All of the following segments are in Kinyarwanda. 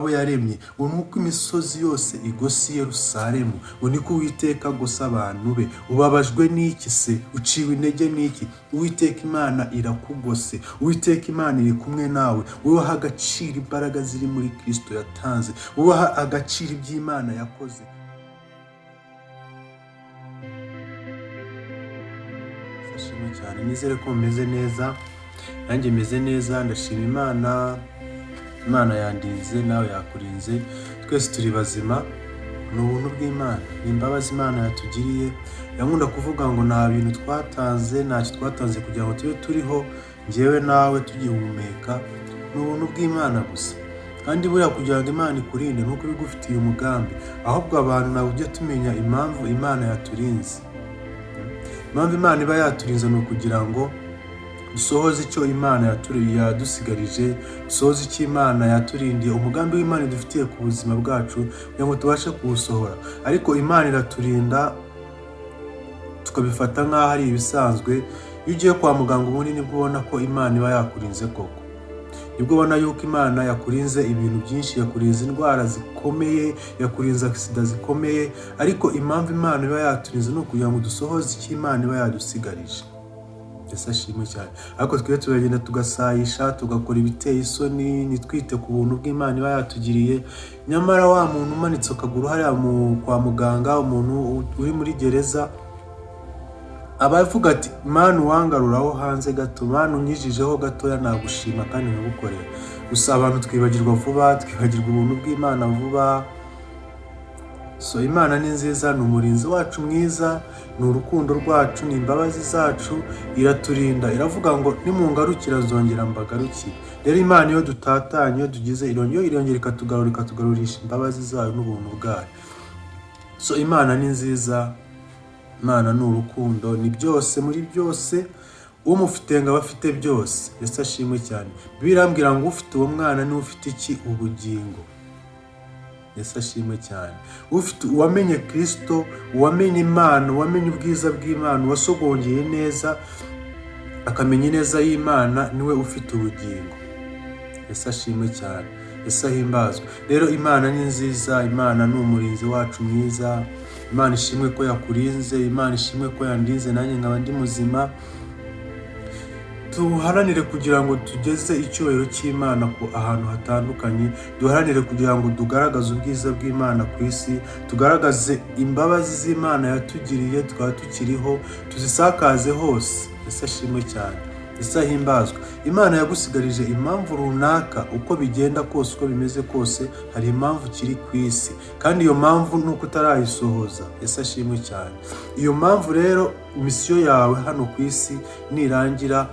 Abo yaremye ngo nuko imisozi yose igose i Yerusalemu, ngo niko Uwiteka agose abantu be. Ubabajwe n'iki se? Uciwe intege n'iki? Uwiteka Imana irakugose, Uwiteka Imana iri kumwe nawe. Wubaha agaciro imbaraga ziri muri Kristo yatanze, wubaha agaciro iby'Imana yakoze. Ndashima cyane, nizere ko mumeze neza, nanjye meze neza, ndashima Imana. Imana yandinze, nawe yakurinze, twese turi bazima, ni ubuntu bw'Imana, ni imbabazi Imana yatugiriye. Yankunda kuvuga ngo nta bintu twatanze, ntacyo twatanze kugira ngo tube turiho, njyewe nawe tugihumeka, ni ubuntu bw'Imana gusa. Kandi buriya kugira ngo Imana ikurinde ni uko iba igufitiye umugambi, ahubwo abantu ntabwo tujya tumenya impamvu Imana yaturinze. Impamvu Imana iba yaturinze ni ukugira ngo dusohoze icyo Imana yadusigarije, dusohoze icyo Imana yaturindiye, umugambi w'Imana idufitiye ku buzima bwacu kugira ngo tubashe kuwusohora. Ariko Imana iraturinda tukabifata nk'aho ari ibisanzwe. Iyo ugiye kwa muganga ubundi nibwo ubona ko Imana iba yakurinze koko, nibwo ubona yuko Imana yakurinze ibintu byinshi, yakurinze indwara zikomeye, yakurinze agisida zikomeye. Ariko impamvu Imana iba yaturinze ni ukugira ngo dusohoze icyo Imana iba yadusigarije. Ese ashimwe cyane. Ariko twe turagenda tugasayisha, tugakora ibiteye isoni, ntitwite ku buntu bw'Imana iba yatugiriye. Nyamara wa muntu umanitse akaguru hariya kwa muganga, umuntu uri muri gereza, aba avuga ati: "Mana, uwangaruraho hanze gato, Mana, unyijijeho gatoya, nagushima kandi nkagukorera." Gusa abantu twibagirwa vuba, twibagirwa ubuntu bw'Imana vuba. So Imana ni nziza, ni umurinzi wacu mwiza, ni urukundo rwacu, ni imbabazi zacu, iraturinda. Iravuga ngo nimungarukira nzongera mbagarukire. Rero Imana iyo dutatanye, iyo tugize, irongera ikatugarura, ikatugarurisha imbabazi zayo n'ubuntu bwayo. So Imana ni nziza, Imana ni urukundo, ni byose muri byose. Umufite ngo aba afite byose. Yesu ashimwe cyane. Bibiliya irambwira ngo ufite uwo mwana niwe ufite iki? Ubugingo. Yesu ashimwe cyane. Ufite, uwamenye Kristo, uwamenye Imana, uwamenye ubwiza bw'Imana, uwasogongeye neza akamenya ineza y'Imana, niwe ufite ubugingo. Yesu ashimwe cyane, Yesu ahimbazwe. Rero Imana ni nziza, Imana ni umurinzi wacu mwiza. Imana ishimwe ko yakurinze, Imana ishimwe ko yandinze nanjye nkaba ndi muzima. Duharanire kugira ngo tugeze icyubahiro cy'Imana ku ahantu hatandukanye, duharanire kugira ngo tugaragaze ubwiza bw'Imana ku isi, tugaragaze imbabazi z'Imana yatugiriye tukaba tukiriho, tuzisakaze hose. Yesu ashimwe cyane, Yesu ahimbazwe. Imana yagusigarije impamvu runaka, uko bigenda kose, uko bimeze kose, hari impamvu ukiri ku isi, kandi iyo mpamvu ni uko utarayisohoza. Yesu ashimwe cyane. Iyo mpamvu rero, misiyo yawe hano ku isi nirangira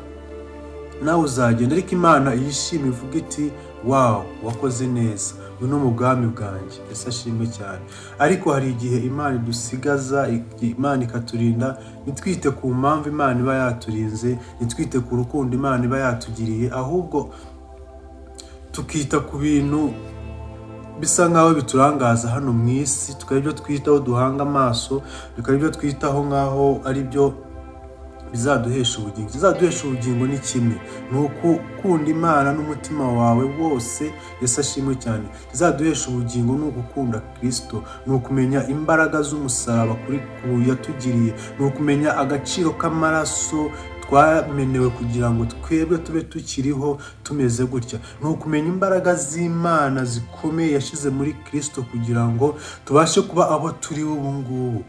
nawe uzagenda, ariko Imana yishime ivuga iti: "Wow, wakoze neza, ngwino mu bwami bwanjye." Yesu ashimwe cyane. Ariko hari igihe Imana idusigaza, Imana ikaturinda, ntitwite ku mpamvu Imana iba yaturinze, ntitwite ku rukundo Imana iba yatugiriye, ahubwo tukita ku bintu bisa nk'aho biturangaza hano mu isi, tukaba ibyo twitaho, duhanga amaso, bikaba ibyo twitaho nk'aho ari byo bizaduhesha ubugingo. Ikizaduhesha ubugingo ni kimwe, ni ukukunda Imana n'umutima wawe wose. Yesu ashimwe cyane. Ikizaduhesha ubugingo ni ugukunda Kirisito, ni ukumenya imbaraga z'umusaraba kuri ku yatugiriye, ni ukumenya agaciro k'amaraso twamenewe kugira ngo twebwe tube tukiriho tumeze gutya, ni ukumenya imbaraga z'Imana zikomeye yashyize muri Kirisito kugira ngo tubashe kuba abo turi ubu ngubu.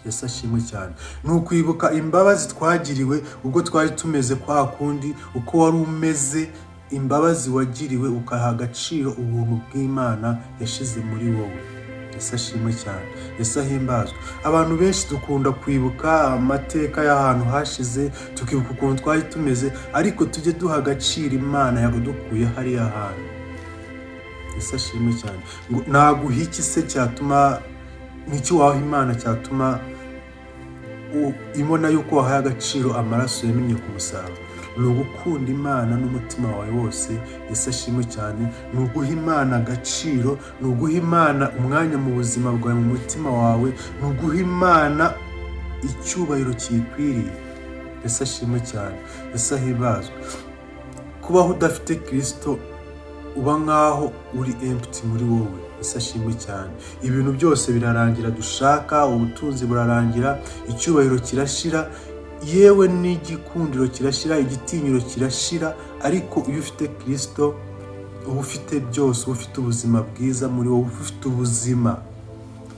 Yesu ashimwe cyane. Ni ukwibuka imbabazi twagiriwe ubwo twari tumeze kwa kundi, uko wari umeze, imbabazi wagiriwe, ukaha agaciro ubuntu bw'Imana yashyize muri wowe. Yesu ashimwe cyane, Yesu ahimbazwe. Abantu benshi dukunda kwibuka amateka y'ahantu hashize, tukibuka ukuntu twari tumeze, ariko tujye duha agaciro Imana yadukuye hariya hantu. Yesu ashimwe cyane. Ngo naguha iki se cyatuma, n'iki waha Imana cyatuma ibona yuko wahaye agaciro amaraso yamennye ku musaraba? Ni ugukunda Imana n'umutima wawe wose. Yesu ashimwe cyane. Ni uguha Imana agaciro, ni uguha Imana umwanya mu buzima bwawe, mu mutima wawe, ni uguha Imana icyubahiro kiyikwiriye. Yesu ashimwe cyane, Yesu ahimbazwe. Kubaho udafite Kirisito Uba nkaho uri empty muri wowe. Ese ashimwe cyane. Ibintu byose birarangira dushaka, ubutunzi burarangira, icyubahiro kirashira, yewe n'igikundiro kirashira, igitinyiro kirashira. Ariko iyo ufite Kirisito, uba ufite byose, uba ufite ubuzima bwiza muri wowe, uba ufite ubuzima.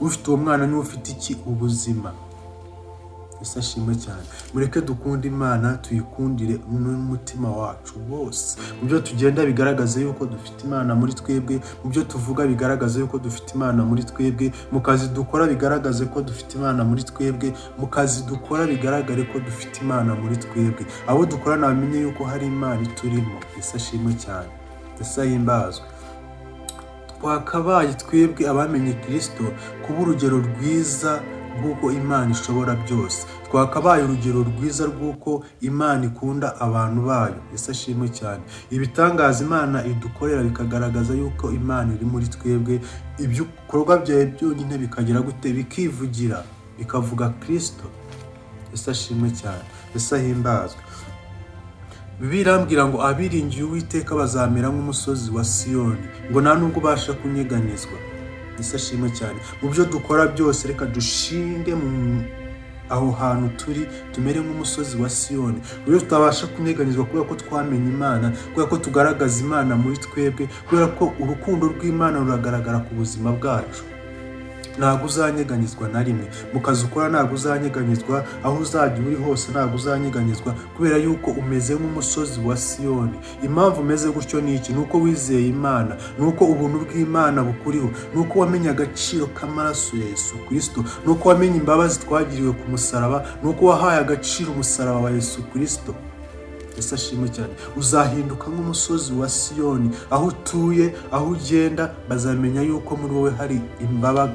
Ufite uwo mwana niwe ufite iki? Ubuzima. Ese ashimwe cyane. Mureke dukunde Imana, tuyikundire n'umutima wacu wose. Mu byo tugenda bigaragaza yuko dufite Imana muri twebwe, mu byo tuvuga bigaragaza yuko dufite Imana muri twebwe, mu kazi dukora bigaragaze ko dufite Imana muri twebwe, mu kazi dukora bigaragare ko dufite Imana muri twebwe. Abo dukorana bamenye yuko hari Imana iturimo. Ese ashimwe cyane, ese ahimbazwe. Twakabaye twebwe abamenye Kirisito kuba urugero rwiza rw'uko Imana ishobora byose. Twakabaye urugero rwiza rw'uko Imana ikunda abantu bayo. Ese ashimwe cyane. Ibitangaza Imana idukorera bikagaragaza yuko Imana iri muri twebwe. Ibikorwa byawe byonyine bikagira gute? Bikivugira, bikavuga Kirisito. Ese ashimwe cyane, ese ahimbazwe. Bibiliya irambwira ngo abiringiye Uwiteka bazamera nk'umusozi wa Siyoni, ngo nta nubwo ubasha kunyeganyezwa. Ese ashimwe cyane. Mu byo dukora byose, reka dushinge mu aho hantu turi, tumere nk'umusozi wa Siyoni, ku buryo tutabasha kunyeganyezwa, kubera ko twamenye Imana, kubera ko tugaragaza Imana muri twebwe, kubera ko urukundo rw'Imana ruragaragara ku buzima bwacu. Ntabwo uzanyeganyezwa na rimwe. Mu kazi ukora ntabwo uzanyeganyezwa, aho uzajya uri hose ntabwo uzanyeganyezwa, kubera yuko umeze nk'umusozi wa Siyoni. Impamvu umeze gutyo ni iki? Ni uko wizeye Imana, ni uko ubuntu bw'Imana bukuriho, ni uko wamenye agaciro k'amaraso ya Yesu Kirisito, ni uko wamenye imbabazi twagiriwe ku musaraba, ni uko wahaye agaciro umusaraba wa Yesu Kirisito. Ese ashimwe cyane. Uzahinduka nk'umusozi wa Siyoni. Aho utuye, aho ugenda, bazamenya yuko muri wowe hari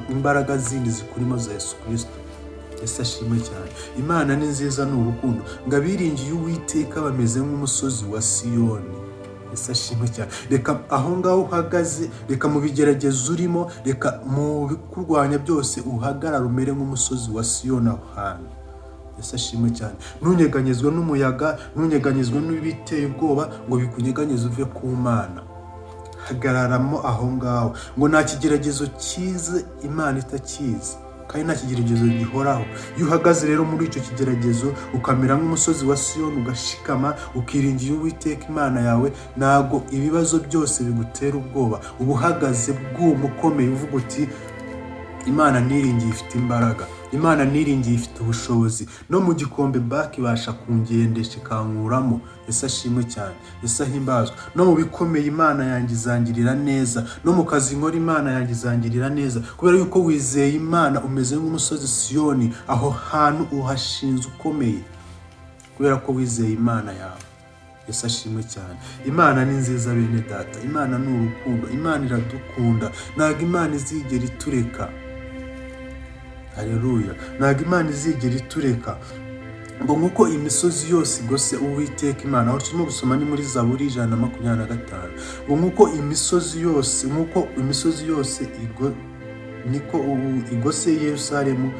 imbaraga zindi zikurimo za Yesu Kirisito. Ese ashimwe cyane. Imana ni nziza, ni urukundo. Ngo abiringiye Uwiteka bameze nk'umusozi wa Siyoni. Ese ashimwe cyane. Reka aho ngaho uhagaze, reka mu bigeragezo urimo, reka mu bikurwanya byose, uhagarare umere nk'umusozi wa Siyoni aho hantu. Ese ashimwe cyane. Ntunyeganyezwe n'umuyaga, ntunyeganyezwe n'ibiteye ubwoba ngo bikunyeganyeze uve ku Mana. Hagararamo aho ngaho. Ngo nta kigeragezo cyiza Imana itakizi, kandi nta kigeragezo gihoraho. Iyo uhagaze rero muri icyo kigeragezo, ukamera nk'umusozi wa Siyoni, ugashikama, ukiringira Uwiteka Imana yawe, ntabwo ibibazo byose bigutera ubwoba. Uba uhagaze bwuma, ukomeye, uvuga uti: "Imana niringiye ifite imbaraga, Imana niringiye ifite ubushobozi, no mu gikombe baki ibasha kungendesha ikankuramo." Ese ashimwe cyane, ese ahimbazwe. No mu bikomeye Imana yanjye izangirira neza, no mu kazi nkora Imana yanjye izangirira neza. Kubera yuko wizeye Imana, umeze nk'umusozi Siyoni. Aho hantu uhashinze ukomeye kubera ko wizeye Imana yawe. Ese ashimwe cyane. Imana ni nziza, bene Data. Imana ni urukundo, Imana iradukunda. Ntabwo Imana izigera itureka. Haleluya! Ntabwo Imana izigera itureka. Ngo nk'uko imisozi yose igose Uwiteka Imana. Aho turimo gusoma ni muri Zaburi 125. Ngo nk'uko imisozi yose igo niko ubu igose Yerusalemu,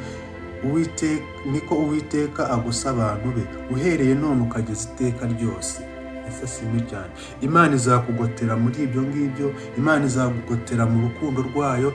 Uwiteka niko Uwiteka agose abantu be, uhereye none ukageza iteka ryose. Ese ashimwe cyane. Imana izakugotera muri ibyo ngibyo, Imana izakugotera mu rukundo rwayo,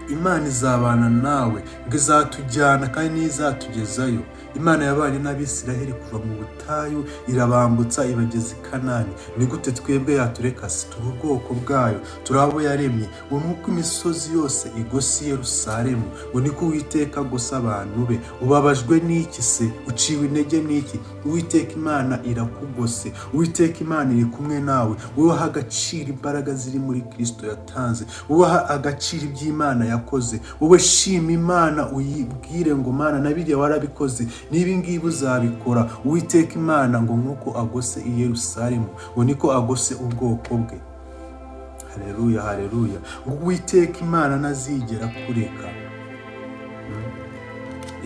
Imana izabana nawe, ngo izatujyana kandi niyo izatugezayo. Imana yabanye n'Abisiraheli kuva mu butayu, irabambutsa, ibageza i Kanani. Ni gute twebwe yatureka se? Turi ubwoko bwayo, turi abo yaremye. Ngo nk'uko imisozi yose igose i Yerusalemu, ngo niko Uwiteka agose abantu be. Ubabajwe n'iki se? Uciwe intege n'iki? Uwiteka Imana irakugose, Uwiteka Imana iri kumwe nawe. Wowe waha agaciro imbaraga ziri muri Kirisito yatanze, wowe waha agaciro iby'Imana yakoze. Wowe shima Imana, uyibwire ngo: "Mana, na biriya warabikoze, n'ibi ngibi uzabikora." Uwiteka Imana, ngo nk'uko agose i Yerusalemu, ngo niko agose ubwoko bwe. Haleluya, haleluya! Ngo Uwiteka Imana ntazigera kureka.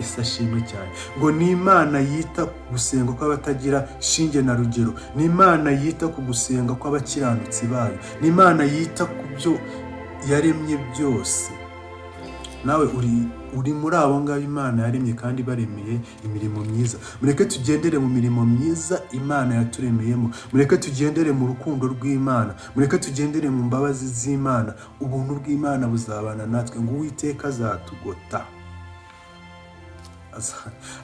Ese ashimwe cyane. Ngo ni Imana yita ku gusenga kw'abatagira shinge na rugero, ni Imana yita ku gusenga kw'abakiranutsi bayo, ni Imana yita ku byo yaremye byose. Nawe uri muri abo ngabo Imana yaremye kandi baremeye imirimo myiza. Mureke tugendere mu mirimo myiza Imana yaturemeyemo. Mureke tugendere mu rukundo rw'Imana. Mureke tugendere mu mbabazi z'Imana. Ubuntu bw'Imana buzabana natwe. Ngo Uwiteka azatugota.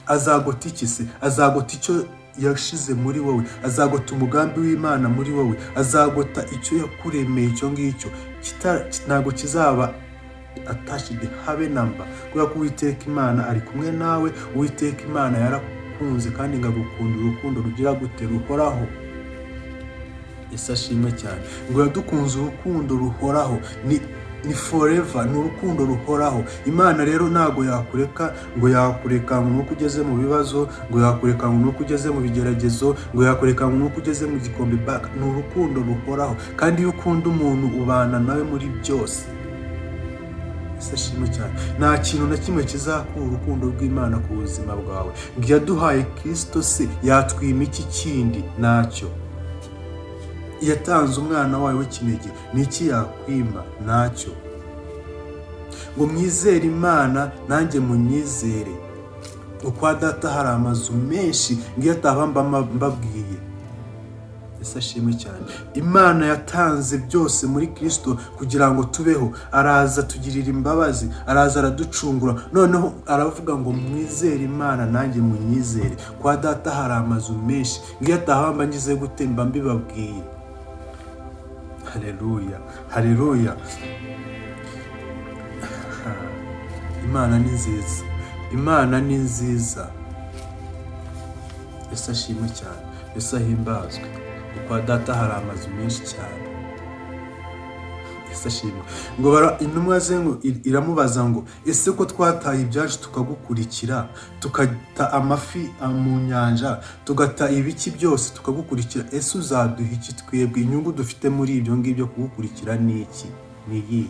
Azagota iki se? Azagota icyo yashize muri wowe, azagota umugambi w'Imana muri wowe, azagota icyo yakuremeye. Icyo ngicyo ntabwo kizaba attached habe namba, kubera ko Uwiteka Imana ari kumwe nawe. Uwiteka Imana yarakunze kandi ngagukunda urukundo rugira gute? Ruhoraho. Ese ashimwe cyane. Ngo yadukunze urukundo ruhoraho, ni forever, ni urukundo ruhoraho. Imana rero ntabwo yakureka, ngo yakureka ngo nuko ugeze mu bibazo, ngo yakureka ngo nuko ugeze mu bigeragezo, ngo yakureka ngo nuko ugeze mu gikombe baka. Ni urukundo ruhoraho, kandi iyo ukunda umuntu ubana nawe muri byose. Ese ashimwe cyane. Nta kintu na kimwe kizakura urukundo rw'Imana ku buzima bwawe. Ngo yaduhaye Kirisito se, yatwima iki kindi? Ntacyo. Yatanze umwana wayo w'ikinege, ni iki yakwima? Ntacyo. Ngo mwizere Imana, nanjye munyizere. Ngo kwa Data hari amazu menshi, ngo iyo ataba mbabwiye. Ese ashimwe cyane. Imana yatanze byose muri Kirisito kugira ngo tubeho. Araza tugirira imbabazi, araza araducungura. Noneho aravuga ngo mwizere Imana, nanjye munyizere. Kwa Data hari amazu menshi, ngo iyo ataba mba ngize gute? Mba mbibabwiye. Haleluya, haleluya! Imana ni nziza, Imana ni nziza. Ese ashimwe cyane, ese ahimbazwe. Kwa Data hari amazu menshi cyane. Ese ashimwe. Ngo intumwa ze ngo iramubaza ngo: "Ese ko twataye ibyacu tukagukurikira, tugata amafi mu nyanja, tugata ibiki byose tukagukurikira, ese uzaduha iki twebwe? Inyungu dufite muri ibyo ngibyo kugukurikira ni iki? Ni iyihe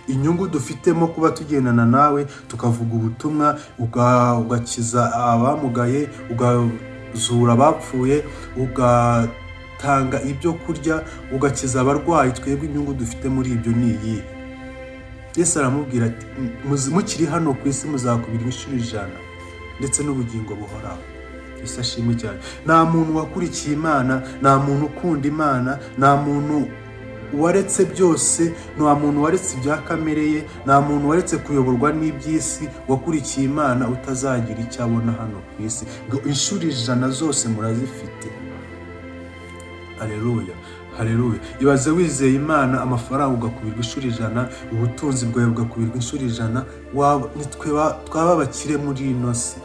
inyungu dufitemo kuba tugendana nawe, tukavuga ubutumwa, ugakiza abamugaye, ugazura abapfuye, ugatanga ibyo kurya, ugakiza abarwayi? Twebwe inyungu dufite muri ibyo ni iyihe?" Yesu aramubwira ati: "Mukiri hano ku isi muzakubirwa inshuro 100 ndetse n'ubugingo buhoraho." Yesu ashimwe cyane. Nta muntu wakurikiye Imana, nta muntu ukunda Imana, nta muntu waretse byose, nta muntu waretse ibya kamere ye, nta muntu waretse kuyoborwa n'iby'isi wakurikiye Imana utazagira icyo abona hano ku isi. Ngo inshuro 100 zose murazifite. Haleluya, haleluya! Ibaze wizeye Imana, amafaranga ugakubirwa inshuro 100, ubutunzi bwawe bugakubirwa inshuro 100. Nitwe twaba abakire muri ino si,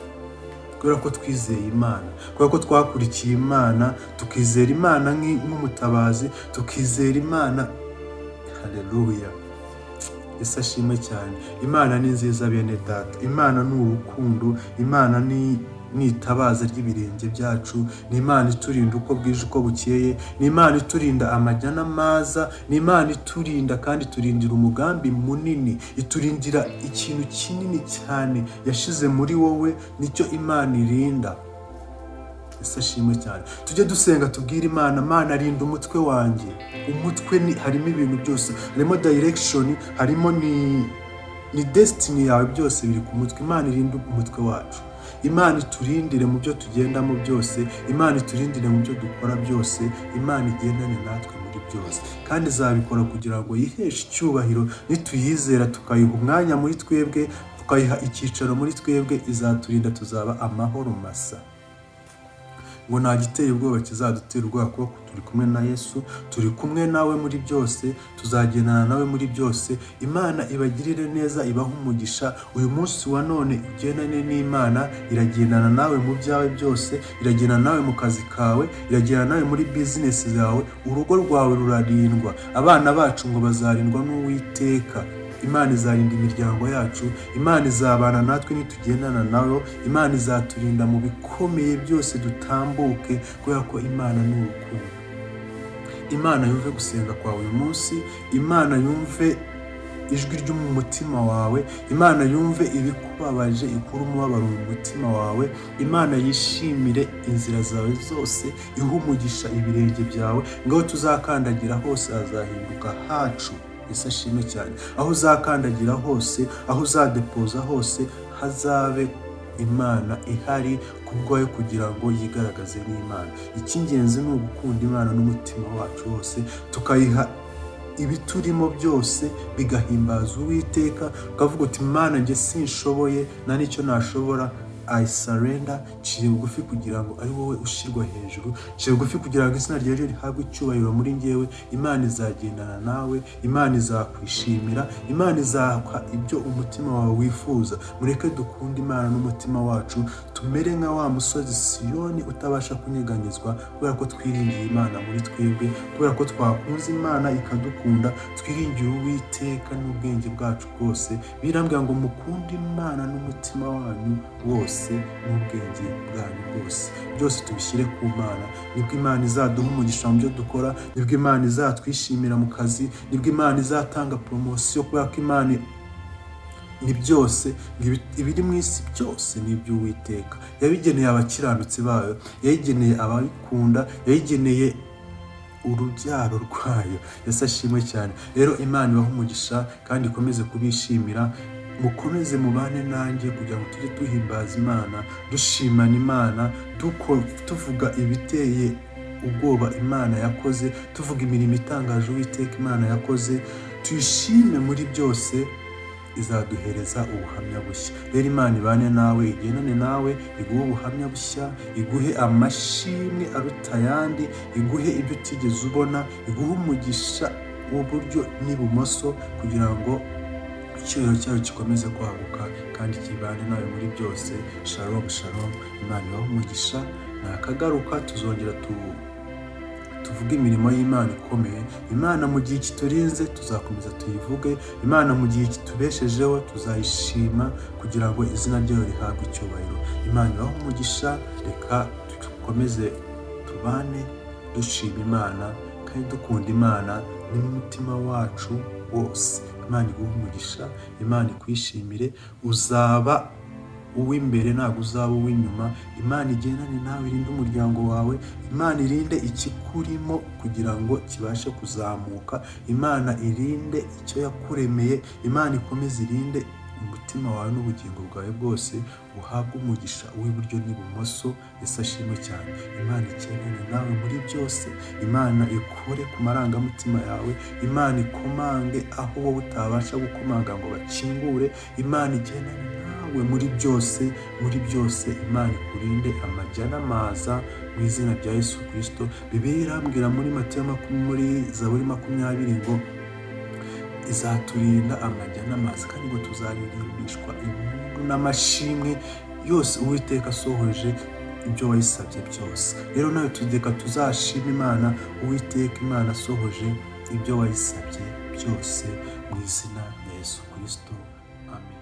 kubera ko twizeye Imana, kubera ko twakurikiye Imana, tukizera Imana nk'umutabazi, tukizera Imana. Haleluya, Ese ashimwe cyane. Imana ni nziza, bene Data. Imana ni urukundo. Imana ni itabaza ry'ibirenge byacu. Ni Imana iturinda uko bwije uko bukeye. Ni Imana iturinda amajya n'amaza. Ni Imana iturinda kandi iturindira umugambi munini, iturindira ikintu kinini cyane yashize muri wowe. Nicyo Imana irinda. Ese ashimwe cyane. Tujye dusenga, tubwire Imana: "Mana, rinda umutwe wanjye." Umutwe ni harimo ibintu byose, harimo direction, harimo ni destiny yawe, byose biri ku mutwe. Imana irinde umutwe wacu. Imana iturindire mu byo tugendamo byose. Imana iturindire mu byo dukora byose. Imana igendane natwe muri byose, kandi izabikora kugira ngo yiheshe icyubahiro. Nituyizera, tukayiha umwanya muri twebwe, tukayiha icyicaro muri twebwe, izaturinda, tuzaba amahoro masa. Ngo nta giteye ubwoba kizadutera ubwoba, kuko turi kumwe na Yesu, turi kumwe nawe muri byose, tuzagendana nawe muri byose. Imana ibagirire neza, ibahe umugisha. Uyu munsi wa none ugendane n'Imana. Iragendana nawe mu byawe byose, iragendana nawe mu kazi kawe, iragendana nawe muri bizinesi zawe. Urugo rwawe rurarindwa. Abana bacu ngo bazarindwa n'Uwiteka. Imana izarinda imiryango yacu. Imana izabana natwe nitugendana nayo. Imana izaturinda mu bikomeye byose, dutambuke, kubera ko Imana ni urukundo. Imana yumve gusenga kwawe uyu munsi. Imana yumve ijwi ryo mu mutima wawe. Imana yumve ibikubabaje, ikure umubabaro mu mutima wawe. Imana yishimire inzira zawe zose, ihe umugisha ibirenge byawe. Ngaho tuzakandagira hose hazahinduka hacu. Yesu ashimwe cyane. Aho uzakandagira hose, aho uzadepoza hose, hazabe Imana ihari ku bwayo kugira ngo yigaragaze nk'Imana. Icy'ingenzi ni ugukunda Imana n'umutima wacu wose, tukayiha ibiturimo byose, bigahimbaza Uwiteka. Ukavuga uti: "Imana, njye sinshoboye, nta n'icyo nashobora. I surrender, nciye bugufi kugira ngo ari wowe ushyirwa hejuru, nciye bugufi kugira ngo izina ryawe rihabwe icyubahiro muri njyewe." Imana izagendana nawe, Imana izakwishimira, Imana izaha ibyo umutima wawe wifuza. Mureke dukunde Imana n'umutima wacu, tumere nka wa musozi Siyoni utabasha kunyeganyezwa, kubera ko twiringiye Imana muri twebwe, kubera ko twakunze Imana ikadukunda. Twiringira Uwiteka n'ubwenge bwacu bwose. Birambwira ngo mukunde Imana n'umutima wanyu wose n'ubwenge bwanyu bwose. Byose tubishyire ku Mana, nibwo Imana izaduha umugisha mu byo dukora, nibwo Imana izatwishimira mu kazi, nibwo Imana izatanga promotion, kubera ko Imana ni byose. Ibiri mu isi byose ni iby'Uwiteka. Yabigeneye abakiranutsi bayo, yayigeneye abayikunda, yayigeneye urubyaro rwayo. Yesu ashimwe cyane. Rero Imana ibahe umugisha kandi ikomeze kubishimira. Mukomeze mubane nanjye kugira ngo tujye duhimbaza Imana, dushimana Imana, tuvuga ibiteye ubwoba Imana yakoze, tuvuga imirimo itangaje Uwiteka Imana yakoze. Tuyishime muri byose, izaduhereza ubuhamya bushya. Rero Imana ibane nawe, igendane nawe, iguhe ubuhamya bushya, iguhe amashimwe aruta ayandi, iguhe ibyo utigeze ubona, iguhe umugisha w'uburyo n'ibumoso, kugira ngo icyubahiro cyayo gikomeze kwaguka kandi kibane nawe muri byose. Shalom, shalom. Imana ibahe umugisha. Nakagaruka, tuzongera tuvuge imirimo y'Imana ikomeye. Imana mu gihe kiturinze tuzakomeza tuyivuge. Imana mu gihe kitubeshejeho tuzayishima kugira ngo izina ryayo rihabwe icyubahiro. Imana ibahe umugisha. Reka dukomeze tubane dushima Imana kandi dukunda Imana n'umutima wacu wose. Imana iguhe umugisha, Imana ikwishimire. Uzaba uw'imbere, ntabwo uzaba uw'inyuma. Imana igendane nawe, irinde umuryango wawe. Imana irinde ikikurimo kugira ngo kibashe kuzamuka. Imana irinde icyo yakuremeye. Imana ikomeze irinde umutima wawe n'ubugingo bwawe bwose, uhabwe umugisha uw'iburyo n'ibumoso. Yesu ashimwe cyane. Imana igendane nawe muri byose. Imana ikore ku marangamutima yawe. Imana ikomange aho wowe utabasha gukomanga ngo bakingure. Imana igendane nawe muri byose, muri byose. Imana ikurinde amajya n'amaza mu izina rya Yesu Kirisito. Bibiliya irambwira muri Matayo, muri Zaburi 20 ngo izaturinda amajya n'amaza, kandi ngo tuzaririmbishwa impundu n'amashimwe yose Uwiteka asohoje ibyo wayisabye byose. Rero nawe tugeka tuzashima Imana, Uwiteka Imana asohoje ibyo wayisabye byose, mu izina rya Yesu Kirisito, amen.